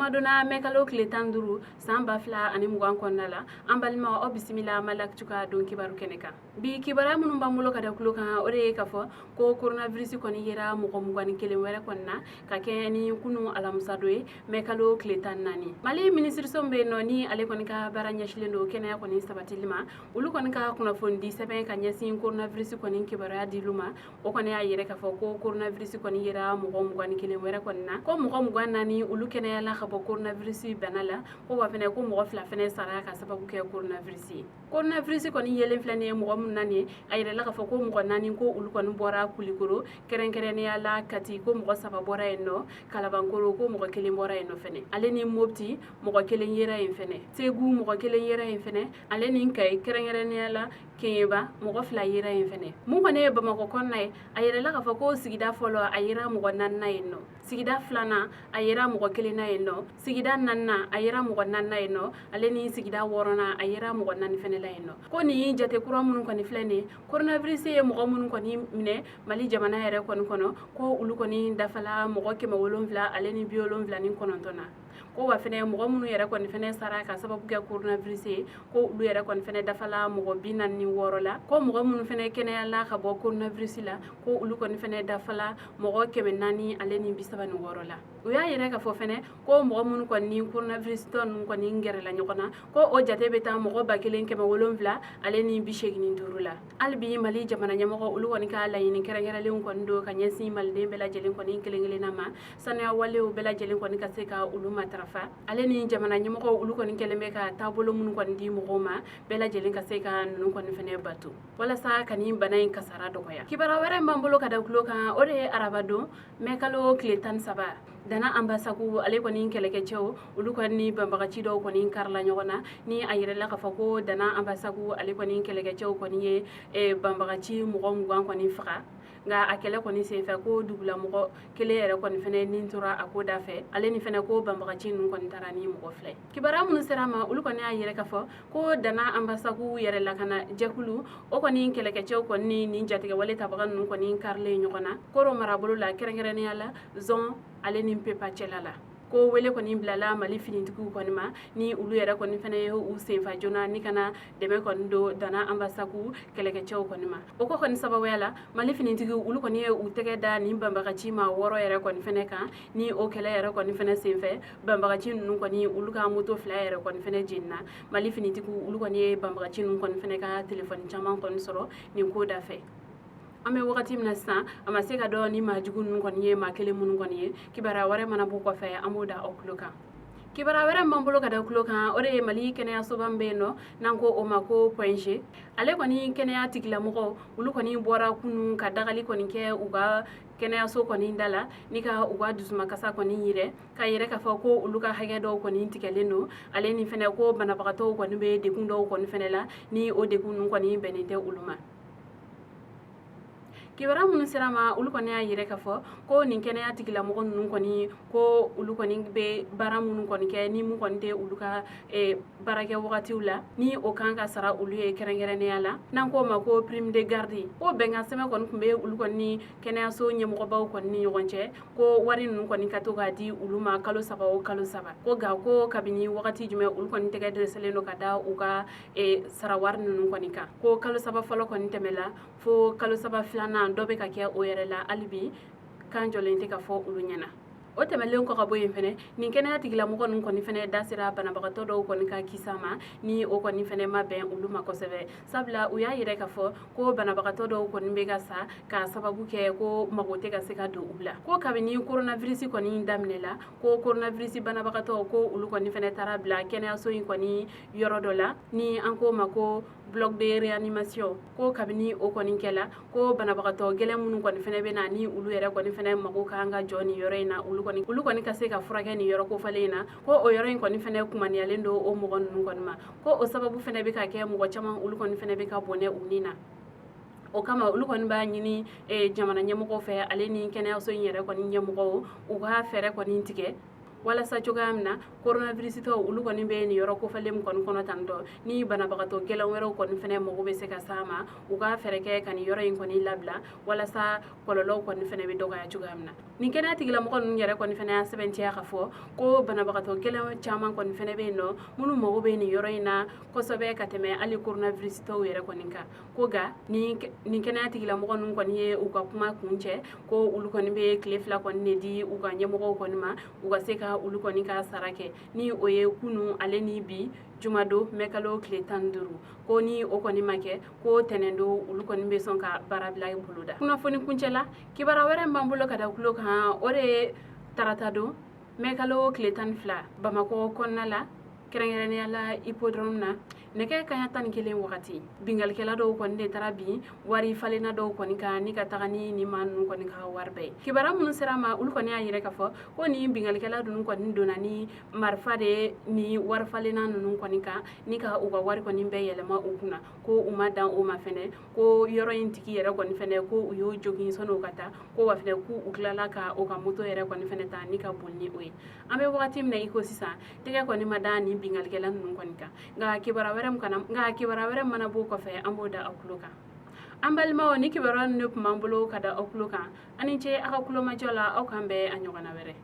Jumadonna, mɛkalo tile 15, san 2020 kɔnɔna la, an balimaw, aw bisimila Mali Actu ka don kibaru kɛnɛ kan. Bi kibaruya minnu b'an bolo ka da tulo kan, o de ye k'a fɔ ko coronavirus kɔni yera mɔgɔ 21 wɛrɛ kɔni na ka kɛɲɛ ni kunu alamisa don ye, mɛkalo tile 14. Mali minisiriso min bɛ yen nɔ, ni ale kɔni ka baara ɲɛsilen don kɛnɛya kɔni sabatili ma, olu kɔni ka kunnafonidi sɛbɛn ka ɲɛsin coronavirus kɔni kibaruya diliw ma, o kɔni y'a yira k'a fɔ ko coronavirus kɔni yera mɔgɔ 21 wɛrɛ kɔni na, ko mɔgɔ 24, olu kɛnɛyala ka bɔ coronavirus bana la, ko wa fɛnɛ ko mɔgɔ 2 fɛnɛ sara ka sababu kɛ coronavirus ye. Coronavirus kɔni yelen filɛ nin ye mɔgɔ minnu na nin ye, a yirala k'a fɔ ko mɔgɔ 4, ko olu kɔni bɔra Kulikoro, kɛrɛnkɛrɛnnenya la Kati, ko mɔgɔ 3 bɔra yen nɔ, Kalabankoro, ko mɔgɔ 1 bɔra yen nɔ fɛnɛ, ale ni Mopti, mɔgɔ 1 yera yen fɛnɛ, Segu, mɔgɔ 1 yera yen fɛnɛ, ale ni Kayi, kɛrɛnkɛrɛnnenya la Keɲeba, mɔgɔ 2 yera yen fɛnɛ. Mun kɔni ye Bamakɔ kɔnɔna ye, a yirala k'a fɔ ko sigida fɔlɔ, a yera mɔgɔ 4 na yen nɔ, sigida filanan, a yera mɔgɔ 1 na yen nɔ, sigida naaninan, a yera mɔgɔ 4 na yen nɔ, ale ni sigida wɔɔrɔnan, a yera mɔgɔ 4 fɛnɛ la yen nɔ. Ko nin jate kura minnu kɔni filɛ nin ye, coronavirus ye mɔgɔ minnu kɔni minɛ Mali jamana yɛrɛ kɔni kɔnɔ, ko olu kɔni dafala mɔgɔ 779 na. Ko wa fɛnɛ mɔgɔ minnu yɛrɛ kɔni fɛnɛ sara ka sababu kɛ coronavirus ye, ko olu yɛrɛ kɔni fɛnɛ dafala mɔgɔ 46 la. Ko mɔgɔ minnu fɛnɛ kɛnɛyala ka bɔ coronavirus la, ko olu kɔni fɛnɛ dafala mɔgɔ 436 la. U y'a yira k'a fɔ fɛnɛ ko mɔgɔ minnu kɔni ni coronavirus tɔ ninnu kɔni gɛrɛla ɲɔgɔn na, ko o jate bɛ taa mɔgɔ 1785 la. Hali bi, Mali jamana ɲɛmɔgɔ, olu kɔni ka laɲini kɛrɛnkɛrɛnlenw kɔni don ka ɲɛsin maliden bɛɛ lajɛlen kɔni kelen kelenna ma, sanuya walew bɛɛ lajɛlen kɔni ka se ka olu matarafa, ale ni jamana ɲɛmɔgɔw, olu kɔni kɛlen bɛ ka taabolo minnu kɔni di mɔgɔw ma, bɛɛ lajɛlen ka se ka ninnu kɔni fɛnɛ bato walasa ka nin bana in kasara dɔgɔya. Kibaruya wɛrɛ b'an bolo ka da tulo kan, o de ye arabadon, mɛkalo tile 13, Dana Ambasagu, ale kɔni kɛlɛkɛcɛw, olu kɔni ni banbagaci dɔw kɔni karila ɲɔgɔn na, ni a yirala k'a fɔ ko Dana Ambasagu, ale kɔni kɛlɛkɛcɛw kɔni ye banbagaci mɔgɔ 20 kɔni faga. Nka a kɛlɛ kɔni senfɛ, ko dugulamɔgɔ kelen yɛrɛ kɔni fɛnɛ nin tora a ko da fɛ, ale ni fɛnɛ ko banbagaci ninnu kɔni taara ni mɔgɔ 2 ye. Kibaruya minnu sera ma, olu kɔni y'a yira k'a fɔ ko Dana Ambasagu yɛrɛ lakana jɛkulu, o kɔni kɛlɛkɛcɛw kɔni ni nin jatigɛwale tabaga ninnu kɔni karilen ɲɔgɔn na Koro marabolo la, kɛrɛnkɛrɛnnenya la Zɔn ale ni Pepa cɛla la. Ko wele kɔni bilala Mali finitigiw kɔni ma, ni olu yɛrɛ kɔni fɛnɛ ye u senfa joona ni kana dɛmɛ kɔni don Dana Ambasagu kɛlɛkɛcɛw kɔni ma. O ko kɔni sababuya la, Mali finitigiw, olu kɔni ye u tɛgɛ da nin banbagaci maa 6 yɛrɛ kɔni fɛnɛ kan. Ni o kɛlɛ yɛrɛ kɔni fɛnɛ senfɛ, banbagaci ninnu kɔni, olu ka moto 2 yɛrɛ kɔni fɛnɛ jenina. Mali finitigiw, olu kɔni ye banbagaci ninnu kɔni fɛnɛ ka telefɔni caman kɔni sɔrɔ nin ko da fɛ. An bɛ wagati min na sisan, a ma se ka dɔn ni maa jugu ninnu kɔni ye maa kelen minnu kɔni ye. Kibaruya wɛrɛ mana bɔ kɔfɛ, an b'o da aw tulo kan. Kibaruya wɛrɛ min b'an bolo ka da tulo kan, o de ye Mali kɛnɛyasoba min bɛ yen nɔ, n'an ko o ma ko Point G, ale kɔni kɛnɛya tigilamɔgɔw, olu kɔni bɔra kunun ka dagali kɔni kɛ u ka kɛnɛyaso kɔni da la, ni ka u ka dusumakasa kɔni yira, k'a yira k'a fɔ ko olu ka hakɛ dɔw kɔni tigɛlen don, ale ni fɛnɛ ko banabagatɔw kɔni bɛ degun dɔw kɔni fɛnɛ la, ni o degun ninnu kɔni bɛnnen tɛ olu ma. Kibaruya minnu sera ma, olu kɔni y'a yira k'a fɔ ko nin kɛnɛya tigilamɔgɔ ninnu kɔni, ko olu kɔni bɛ baara minnu kɔni kɛ, ni mun kɔni tɛ olu ka baarakɛ wagatiw la, ni o kan ka sara olu ye, kɛrɛnkɛrɛnnenya la n'an k'o ma ko prime de garde, ko bɛnkan sɛbɛn kɔni tun bɛ olu kɔni ni kɛnɛyaso ɲɛmɔgɔbaw kɔni ni ɲɔgɔn cɛ, ko wari ninnu kɔni ka to k'a di olu ma kalo 3 o kalo 3. Ko nka ko kabini wagati jumɛn, olu kɔni tɛgɛ dɛsɛlen don ka da u ka sara wari ninnu kɔni kan. Ko kalo 3 fɔlɔ kɔni tɛmɛla, fo kalo 3 filanan dɔ bɛ ka kɛ o yɛrɛ la, hali bi kan jɔlen tɛ ka fɔ olu ɲɛna. O tɛmɛlen kɔ ka bɔ yen fɛnɛ, nin kɛnɛya tigilamɔgɔ ninnu kɔni fɛnɛ da sera banabagatɔ dɔw kɔni ka kisa ma, ni o kɔni fɛnɛ ma bɛn olu ma kosɛbɛ, sabula u y'a yira k'a fɔ ko banabagatɔ dɔw kɔni bɛ ka sa k'a sababu kɛ ko mago tɛ ka se ka don u la. Ko kabini coronavirus kɔni daminɛla, ko coronavirus banabagatɔ, ko olu kɔni fɛnɛ taara bila kɛnɛyaso in kɔni yɔrɔ dɔ la, ni an k'o ma ko bloc de réanimation, ko kabini o kɔni kɛla, ko banabagatɔ gɛlɛn minnu kɔni fɛnɛ bɛ na, ni olu yɛrɛ kɔni fɛnɛ mago kan ka jɔ nin yɔrɔ in na, olu kɔni ka se ka furakɛ nin yɔrɔ kofalen in na, ko o yɔrɔ in kɔni fɛnɛ kumaniyalen don o mɔgɔ ninnu kɔni ma. Ko o sababu fɛnɛ bɛ ka kɛ mɔgɔ caman, olu kɔni fɛnɛ bɛ ka bɔnɛ u ni na. O kama, olu kɔni b'a ɲini jamana ɲɛmɔgɔw fɛ, ale ni kɛnɛyaso in yɛrɛ kɔni ɲɛmɔgɔw, u ka fɛɛrɛ kɔni tigɛ. Walasa cogoya min na coronavirusitɔw olu kɔni bɛ nin yɔrɔ kofɔlen min kɔni kɔnɔ tan tɔ, ni banabagatɔ gɛlɛn wɛrɛw kɔni fɛnɛ mago bɛ se ka s'a ma, u ka fɛɛrɛ kɛ ka nin yɔrɔ in kɔni labila walasa kɔlɔlɔw kɔni fɛnɛ bɛ dɔgɔya cogoya min na. Nin kɛnɛya tigilamɔgɔ ninnu yɛrɛ kɔni fɛnɛ y'a sɛbɛntiya k'a fɔ ko banabagatɔ gɛlɛn caman kɔni fɛnɛ bɛ yen nɔ minnu mago bɛ nin yɔrɔ in na kosɛbɛ ka tɛmɛ hali coronavirusitɔw yɛrɛ kɔni kan. Ko nka nin kɛnɛya tigilamɔgɔ ninnu kɔni ye u ka kuma kuncɛ ko olu kɔni bɛ tile 2 kɔni de di u ka ɲɛmɔgɔw kɔni ma, u ka se ka olu kɔni ka sara kɛ, ni o ye kunu ale ni bi jumadon mɛkalo tile 15. Ko ni o kɔni ma kɛ, ko tɛnɛndon olu kɔni bɛ sɔn ka baarabila boloda. Kunnafoni kuncɛ la, kibaruya wɛrɛ min b'an bolo ka da tulo kan, o de ye tarata don mɛkalo tile 12, Bamakɔ kɔnɔna la, kɛrɛnkɛrɛnnenya la hippodrome na, nɛgɛ kaɲa 11 wagati, bingalikɛla dɔw kɔni de taara bin wari falenna dɔw kɔni kan ni ka taga ni nin maa ninnu kɔni ka wari bɛɛ ye. Kibaruya minnu sera ma, olu kɔni y'a yira k'a fɔ ko nin bingalikɛla ninnu kɔni donna ni marifa de ni wari falenna ninnu kɔni kan ni ka u ka wari kɔni bɛɛ yɛlɛma u kunna. Ko u ma dan o ma fɛnɛ, ko yɔrɔ in tigi yɛrɛ kɔni fɛnɛ, ko u y'o jogin sɔnni u ka taa, ko wa fɛnɛ k'u u tilala ka u ka moto yɛrɛ kɔni fɛnɛ ta ni ka boli ni o ye. An bɛ wagati min na i ko sisan, tɛgɛ kɔni ma da nin bingalikɛla ninnu kɔni kan, nka kibaruya wɛrɛ min kana nka kibaruya wɛrɛ mana b'o kɔfɛ, an b'o da aw tulo kan. An balimaw, ni kibaruya ninnu de tun b'an bolo ka da aw tulo kan. Aw ni ce aw ka kulomajɔ la. Aw k'an bɛn a ɲɔgɔnna wɛrɛ.